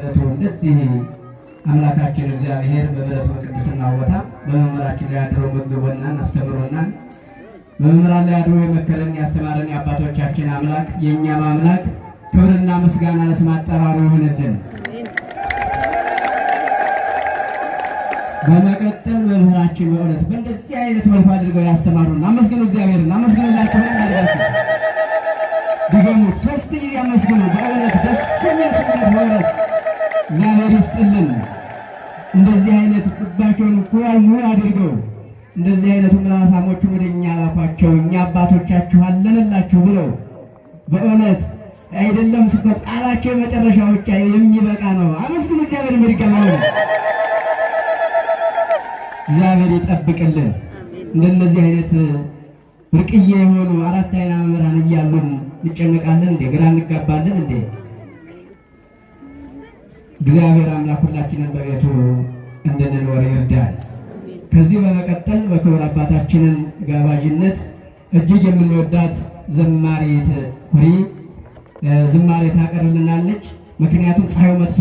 በዕለቱ እንደዚህ አምላካችን እግዚአብሔር በምሕረቱ በቅድስና ቦታ በመምህራችን ላይ አድሮ መግቦናን አስተምሮናን በመምህራን ላይ አድሮ የመከረን ያስተማረን የአባቶቻችን አምላክ የእኛም አምላክ ክብርና ምስጋና ለስም አጠራሩ ይሁንልን። በመቀጠል መምህራችን በእውነት በእንደዚህ አይነት መልኩ አድርገው ያስተማሩን አመስግኑ፣ እግዚአብሔርን አመስግኑላችሁ። አድርጋችሁ ድገሙት፣ 3 ጊዜ አመስግኑ። በእውነት ደስ የሚል ስብከት፣ በእውነት እግዚአብሔር ይስጥልን። እንደዚህ አይነት ልባቸውን ኩራል ሙሉ አድርገው እንደዚህ አይነቱ ምላሳሞቹን ወደ እኛ ላኳቸው፣ እኛ አባቶቻችሁ አለንላችሁ ብለው በእውነት አይደለም ስብከት ቃላቸው የመጨረሻ ብቻ የሚበቃ ነው። አመስግኑ እግዚአብሔር በድጋሚ ነው። እግዚአብሔር ይጠብቅልን። እንደነዚህ አይነት ብርቅዬ የሆኑ አራት አይና መምህራን እያሉን እንጨነቃለን እንዴ? ግራ እንጋባለን እንዴ? እግዚአብሔር አምላክ ሁላችንን በቤቱ እንድንኖር ይርዳል። ከዚህ በመቀጠል በክቡር አባታችንን ጋባዥነት እጅግ የምንወዳት ዘማሪት ኩሪ ዝማሬ ታቀርብልናለች። ምክንያቱም ፀሐዩ መጥቶ